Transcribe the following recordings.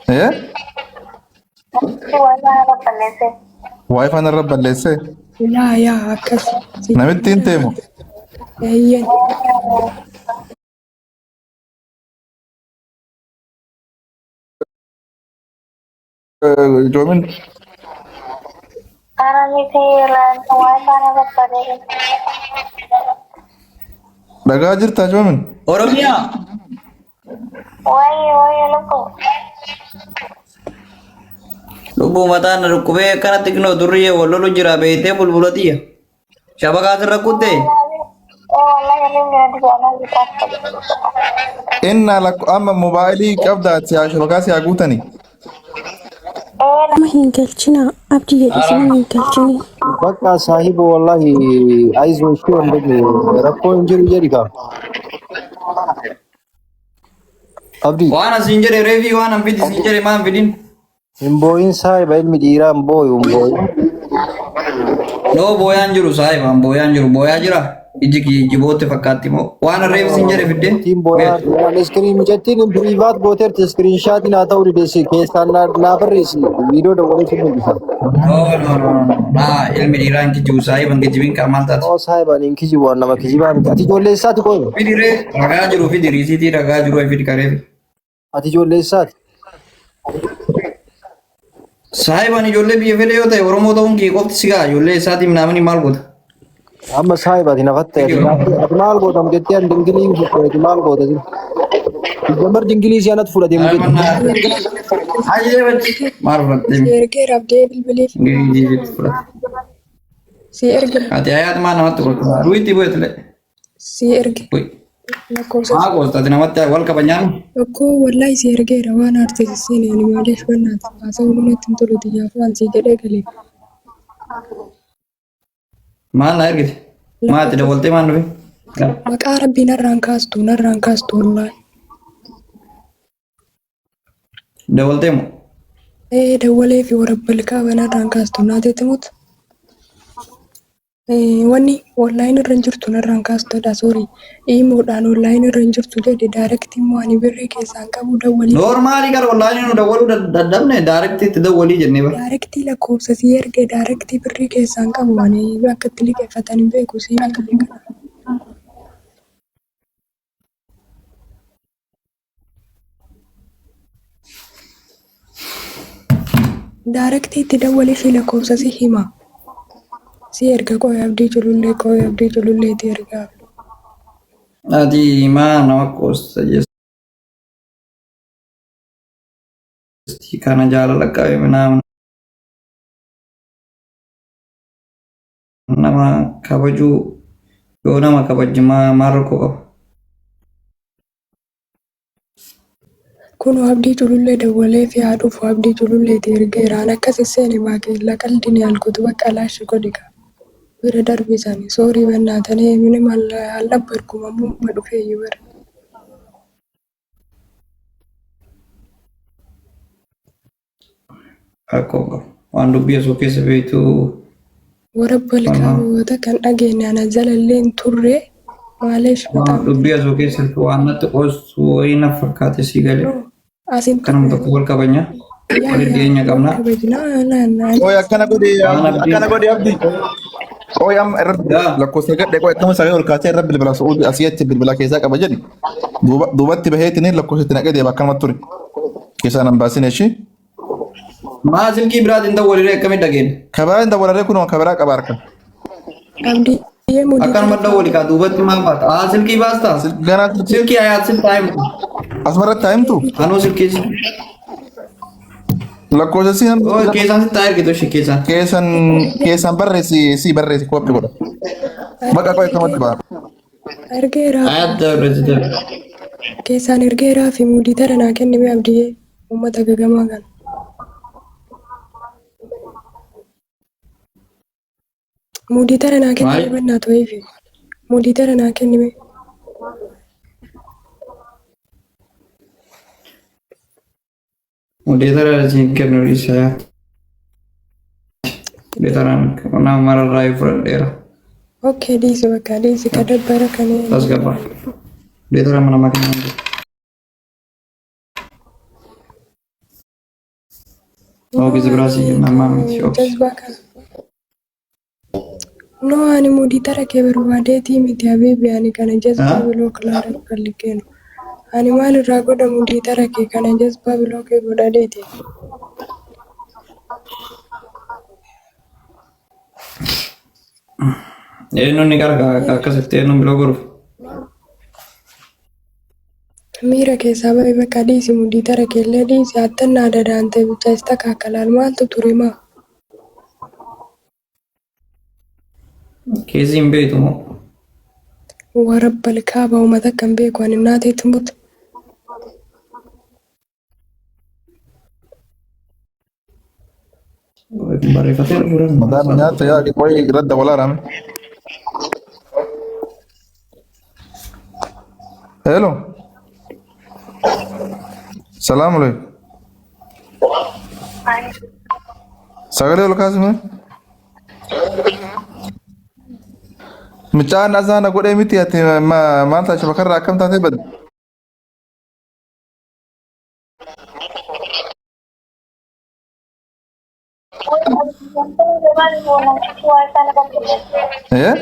Eh? Waayifaa narra balleessee? Yaa yaa akkas. Namitti hin teemu. Eeyyen. Joomin dhagaa jirtaa Joomin? Oromiyaa. Lubbuu mataan na dhukkubee akkanatti kinoo durriyyee wal lolu jira beektee bulbula tiyya. Shabakaa sirra kuttee. Inna lakko amma mobaayilii qabdaa si haa shabakaa si haa guutani. Nama hin galchinaa. Abdii jedhis nama hin galchinii. Bakka saahiba wallahi ayizoo ishee wandame rakkoo hin jiru jedhi kaa. Abdii Waan asiin jedhe reefii waan an fidi siin jedhe maan fidin. hin boo'in saahiba ilmi dhiiraa hin boo'u hin boo'in. Noo booyaan jiru saahibaan booyaan jiru booyaa jira. Iji kiyya iji bootte fakkaatti moo waan an reefi siin jedhe fiddee. Ittiin boo'aa iskiriin mucattiin piriivaat gooteerti iskiriin shaatiin haa ta'u dideessi keessaan naa barreessi viidiyoo dawwalee sin mul'isa. No no no no. Naa ilmi dhiiraa hin kijibu saahiban kijibin qaa maal taate. Oo saahiba ani hin kijibu waan nama kijibaa miti ati ijoollee isaati qoyi Fidi ree ragaa jiru fidi riisiitii ragaa jiru fidi kareefi. ati ijoollee isaati. Saahibaan ijoollee biyya fedhe yoo ta'e Oromoo ta'uun kee qofti si ga'a ijoollee isaatiin naamni maal goota? Amma saahiba ati nafatte ati ati maal goota mucattii ani dingilii fudhate ati maal goota sin. Jambar dingilii si anatu fudhate mucattii. Hayyee bachi maal fudhattee Si ergeera abdee bilbileef. ingilizii fudhatte. Si erge. Ati ayaat maa namatti qosta? Ruuyitti bu'eetile. Si erge. Bu'i. Lakkoofsa Maa qosta ati namatti wal kabajaan? Tokko wallahi si ergeera waan aarte sisseene ani maaliif bannaati haasa'uun natti hin tolu xiyyaaf waan si jedhee galee. Maal na ergite? Maa itti dawwaltee maal dhufe? Maqaa rabbii narraan kaastu narraan kaastu wallahi. Dawwaltee moo? Ee dawwalee fi warabbal kaaba narraan kaastu naatee timut. Wanni online irra hin jirtu narraan kaastudha sorry. Iimoodhaan online irra hin jirtu jedhe direct immoo ani birrii keessaan qabu dawwalii. Noormaalii gara onlaayinii nu dawwaluu dadhabne daarektii itti dawwalii jennee bara. Direct lakkoofsa sii erge direct birrii keessaan qabu ani akka itti liqeeffatan hin beeku sii beeka. Daarektii itti dawwalii fi lakkoofsa si hima. Si erga qoy abdii culullee qoy abdii cululleeti ergaa. Ati maa nama qoosta jesti kana jaalala qabe minaamin nama kabajuu yoo nama kabajji maa maal rakkoo qaba? Kunoo abdii culullee dawwalee fi haa dhufu abdii cululleeti ergeera. An akkas seene baaqee laqaldini alkutu bakka laashi godhi kaa. Bira darbisani soorii bannaatanii ምንም አልነበርኩም ammuma dhufeeyyu bara. Rakkoo hin qabu. Waan dubbii osoo keessa beektu Warra balkaawwata kan dhageenye ana jalallee hin turre maaliif waan በጣም dubbii osoo keessa waan natti qoostu wayii na fakkaate sii galee. asin Kanuma tokko wal kabajna. yaa Walitti dhiyeenya qabna. kabajna naan Qoy akkana godhi Waan abdiin akkana godhi abdi. Qoy amma irratti yaa lakkoofsa gadhee qoy akkama sagalee ol kaasee irra bilbila su'uudi asii achi bilbila keessaa qaba jedhi. Duuba duubatti baheetiin lakkoofsa itti naqee deema akkanumatti ture. Keessaa nan baasin ishii. Maa silkii biraatiin dawwaliree akkamitti dhageenya? Kabiraa hin dawwalaree kunoo kabiraa qaba harka. Abdiyyee mudii Akkanuma dawwali kaa duubatti maal baata? Aa silkii baastaa? Ganaa silkii Silkii ayaat siltaa himtu. asumarratti haa himtu. Anuu silkii Lakkoofsa si Oo keessaan sittaa ergitu ishee keessaan. keessan keessan barreessi si barreessi kooppi godha. Bakka qoy akkamatti ba'a. Ergeera Ayaat dawwalite. keessaan ergeeraa fi mudii tara naa kennime abdiyyee uummata gagamaa kana. Mudii tara naa kennime Maal? bannaa to'eefi. Mudii tara naa kennime. Mudeetara siin kennu dhiisa ayaat. Mudeetaraan nama mararraa fudhadheera. Okay dhiisi bakka dhiisi ka dabbara kan Tasgabbaa. Mudeetara mana makinaa. Oogisi biraas namaa miti obsi. Jazbaa kana. No, ani mudii tara kee barbaadeetii miti habiibi, ani kana jazbaa block laara ፈልጌ ነው. Ani maal irraa godha mudii tara kee kana jazbaa block godhadeeti. Eenyuun ni qara akkasitti eenyuun block godhuuf. Miira keessaa bahi, bakka dhiisi, mudii tara kee illee dhiisi, attannaa dadaante ብቻ ይስተካከላል maaltu ture maa? Keessi hin beektu moo? Warabbal kaaba, uummata kan beeku ani naateetti mut. Barreeffatee dhufuudhaan. Mataan nyaata yaa qoy irratti dabalaa rame. Hello. Salaam alaikum. Sagalee ol kaasime. Mucaan azaana godhee miti, ati maal taate? Shabakarraa akkam taatee badde? Eh?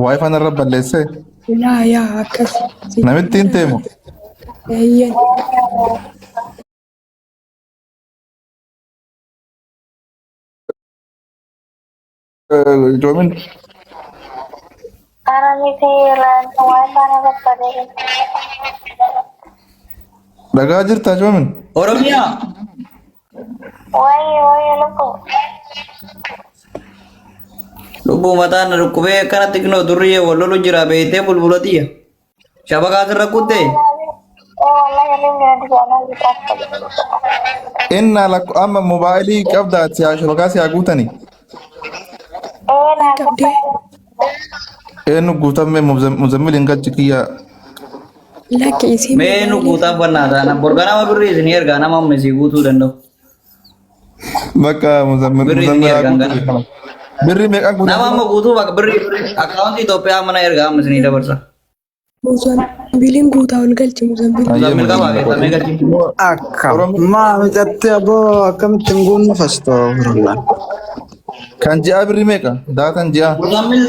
WiFi narra balleessee? Yaa yaa, akkas. Namitti hin teemu. Eeyyan. Joomin. Ana miti, WiFi narra balleesse. Dhagaa jirtaa, Joomin? Oromiyaa. Wayi wayi, lubbu. Lubbuu mataan na dhukkubee akkanatti kinoo durriyyee wal lolu jira beektee bulbula xiyya. Shabakaa sirra kuttee. Wallahi limni na Innaa lakko amma mobaayilii qabdaa si haa shabakaa si haa guutani. Ee, naa Qabdee. Eenyu guutamee? Muzammil hin galchi kiyya. Lakki isii. Mee nu guutaaf bannaa taana borganama birrii isinii ergaa nama amma isii guutuu danda'u. Bakka Muzammil Birrii isinii Muzammil haa ergaan guutuu. gana. Birrii meeqaan Nama guutan? amma guutuu bakka birrii akkaawuntii Itoophiyaa mana ergaa amma isinii dabarsa. Muzambiliin guutaa ol galchi Muzambiliin. Muzammil qabaa keessaa mee galchi. Akkam maa micattee aboo, akkamitti hin guunnu? Astaghfirullah. Kan ji'aa birrii meeqa? Daataan ji'aa. Muzammil.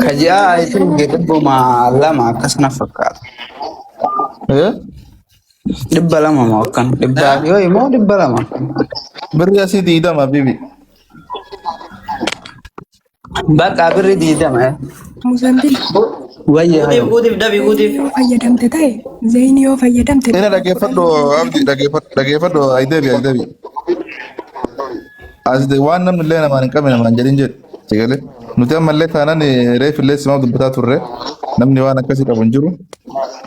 Ka ji'aa I think 200 akkas na fakkaata. Eh? 200 moo akkam, dhibbaa fi ho'i moo 200? Birrii asii 20 bibi. Bakka birri 20. Muzambil. Wayya. Guutiif, guutiif, dafi guutiif. Yoo fayyadamte ta'e, zayinii yoo fayyadamte. Ina dhaggeeffadhu Abdi, dhaggeeffadhu, dhaggeeffadhu, as deebi, as deebi. As de waan namni illee namaan hin qabne namaan jedhin jedhu. Sigalee nuti ammallee taanaan reef illee simaa dubbataa turre, namni waan akkasii qabu hin jiru.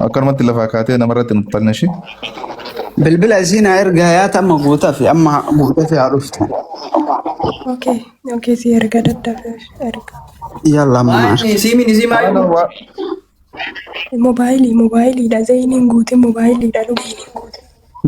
Akkanumatti lafaa kaatee namarratti hin utaalne ishee. Bilbila isiin haa ergaa yaata, amma guutaa fi amma guutaa fi haa dhuftu. Okay, si erga, daddafe erga. Yalla amma. Maal siimiin isii maal? Moobaayilii, moobaayiliidha, zayiniin guutin moobaayiliidha lubbuu.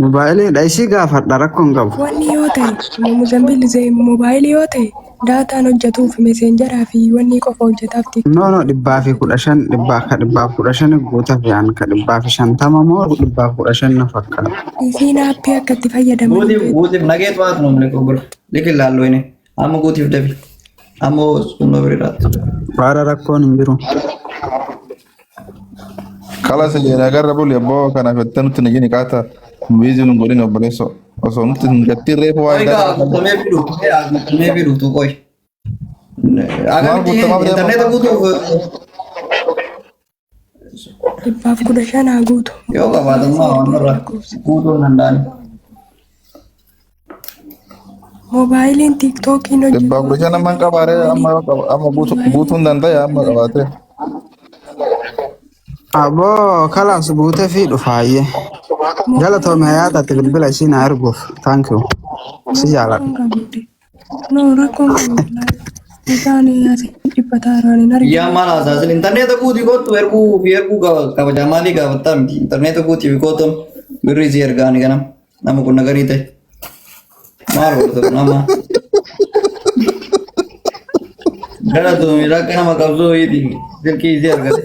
Mobaayiliidha, isii gaafadha, rakkoo hin qabu. Wanni yoo ta'e Muzambil moobaayilii yoo ta'e daataan hojjetuuf messengeraa fi wanni qofa hojjetaaf. No, no, 115, dhibbaa ka 115 guutaa fi aan ka 150 moo 115 na fakkaata. Isiin aappii akka itti fayyadaman Guutiif, guutiif, nageet waat nuum lekko bira. Likin laalloo inni. Amma guutiif dafi. Amma sunnoo biriiraatti. Baara rakkoon hin jiru. Kalas nagarra buli abboo, kanaaf jettee nutti hin ijini qaata biizii nu godhin obboleessoo osoo nutti hin gattiin reefu waa'ee Qoy gaa guutamee fidu. Guutamee fidu tu qoy. Akkamitti guutamaaf deema? Intarneeta guutuuf 115 haa guutu. Yoo qabaatummaa waan irra guutuu hin danda'ani. Moobaayiliin tiiktookiin hojjetu. 115 amma hin qabaaree, amma yoo qaba amma guutuu hin danda'e amma qabaatee. Aboo kalaas guutee fi dhufaayyee. Galatoome hayaatatti bilbila isiin haa erguuf. Thank you. Si jaaladha. No, rakkoon qabu. Isaan asii dhiphataa jiran hin arginu. Yaa maal haasaasin, intarneeta guutii kottu, erguu fi erguu kabajaa maalii gaafattaa miti, intarneeta guutii fi kottu, birrii si ergaani ganam nama kun nagarii ta'e maal godhatu nama galatoome rakka nama qabsoo wayiiti silkii isii argate.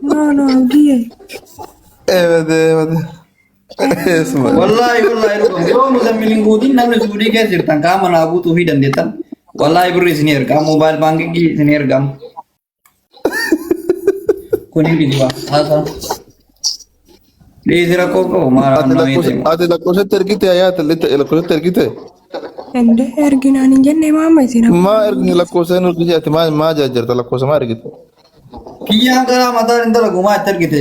No, no, abdiyyee. Eebade eebade. Eesuma. Wallaahi wallaahi dhuga. Yoo muzammiliin guutiin namni suudii keessa jirtan qaama naa guutuu fi dandeettan. Wallaahi birri isin ergaa moobaayil baankingii isin ergamu. Kun hin kijiba. Haasaa. Dhiisi rakkoo qabu maal Ati nama lakkoofsa hiite. ati lakkoofsatti ergite hayaat lakkoofsatti ergite. Ende erginaan hin jenne maama isin Maa ergine lakkoofsa hin ergite ati maa maa jaajjarta lakkoofsa maa ergite. Kiyyaan karaa mataan hin dalagu maa itti ergite.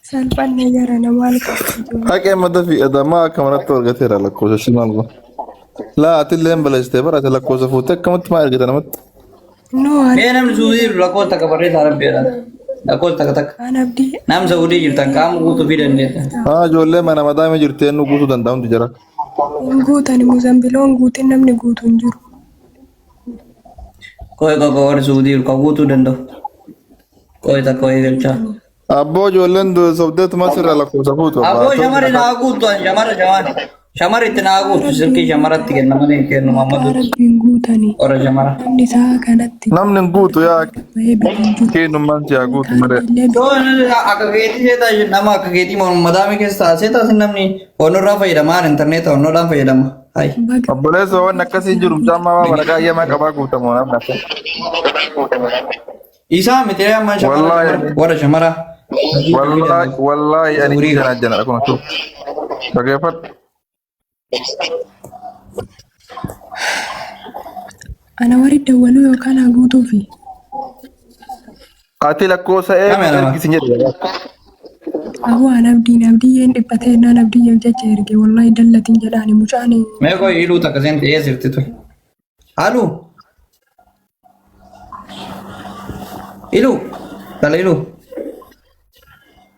Salphanne jara nama alqabsiisu. Haqee madda fi adamaa akka manatti argateera lakkoofsa shi maal godha. Laa ati illee hin balleessite bara ati lakkoofsa fuutee akkamatti maa ergite namatti. No an Mee namni suudii jiru lakkoofsa takka barreessaa rabbiidhaan. Lakkoofsa takka takka. an abdii Namni saudii jirtan qaama guutuu fi dandeettan. Haa ijoollee mana madaame jirti eenyu guutuu danda'u hundi jira. hin guutani muzambiloon guutin namni guutu hin jiru. Qoy qoy qoy warri suudii jiru kan guutuu danda'u. Qoy takka wayii galchaa. Abboo ijoolleen sobdeetuma sirra lakkoofsa fuutu. Abboo shamarri naa guutu an shamara shamarri. Shamarri itti naa guutu silkii shamaratti kenna malee hin kennu Maqaa Mammadu. rabbiin guutani. Warra shamara. Namni isaa kanatti Namni hin guutu yaa bahee bitu hin jiru. keenyummaan si haa guutu malee. Kaardillee Yoo akka keetii seetaa nama akka keetii madaamii keessa ta'a seetaa sin namni onnorraa fayyadama aan intarneeta onnoodhaan fayyadama. Hai. baga Obboleessa waan akkasii hin jiru mucaan maa waraqaa ayyamaa qabaa guutamu namni akka. Isaa miti amma shamara Wallaahi warra shamara. wallaahi wallaahi ani Suurii kana jana kun tu. Dhageeffadhu. ana warri dawwaluu yookaan haa guutuufi. Ati lakkoofsa Kami eegu nama? ergisi jedhe. Aboo an abdiin abdiyyeen dhiphatee naan abdiyyeef jecha erge wallaahi dallatiin jedhaani mucaan Mee qoy iluu takka seen ta'ee sirti ture. Halu. Iluu. Tala iluu.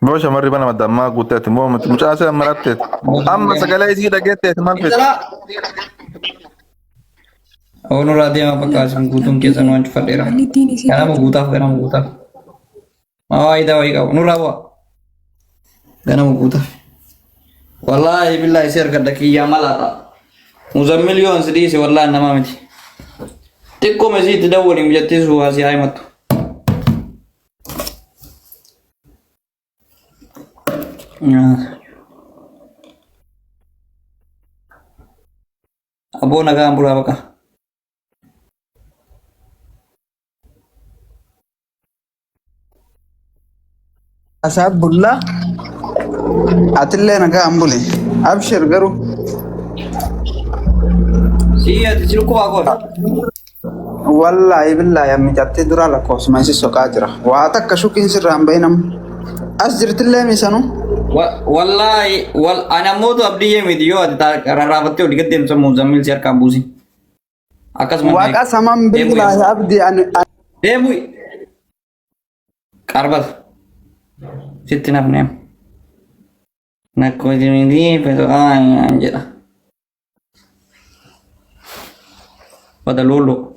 Boo shamarri mana madammaa guuttee ati moo mucaa see maratteet. Amma sagalee isii dhageetteet maal fedhe? Intala. Onurraa deema bakka asin guutuun keessan waan cufadheera. qallittiin isii Ganama guutaaf ganama guutaaf. Maa waayidaa wayii qabu. Nurraa bu'a. Ganama guutaaf. Wallaahi billaahi si argadha kiyyaa malaadha. Muzammil yoon si dhiise wallaahi namaa miti. Xiqqooma isii itti dawwaliin jettee suuhaa si haa himattu. Aboo nagaan bulaa baqa. Asaab bullaa atillee nagaan buli. Abshir garuu Sii ati si dhukkubaa qofa. wallaahi billaahi ammi cattee duraa lakkoofsuma isi soqaa jira. Waa takka shukiin sirraa hin bahin amma. As jirtillee misanuu. Wallaahi wal ani ammootu abdiyyee miti yoo ati rarraafattee olii gad deemsa muzammil si harkaan buusi. Akkasuma Waaqa saman billaahi abdii ani Deemu qarbata sitti nafneem. Nakkoo jimidii fedhaan jedha. Bada looloo.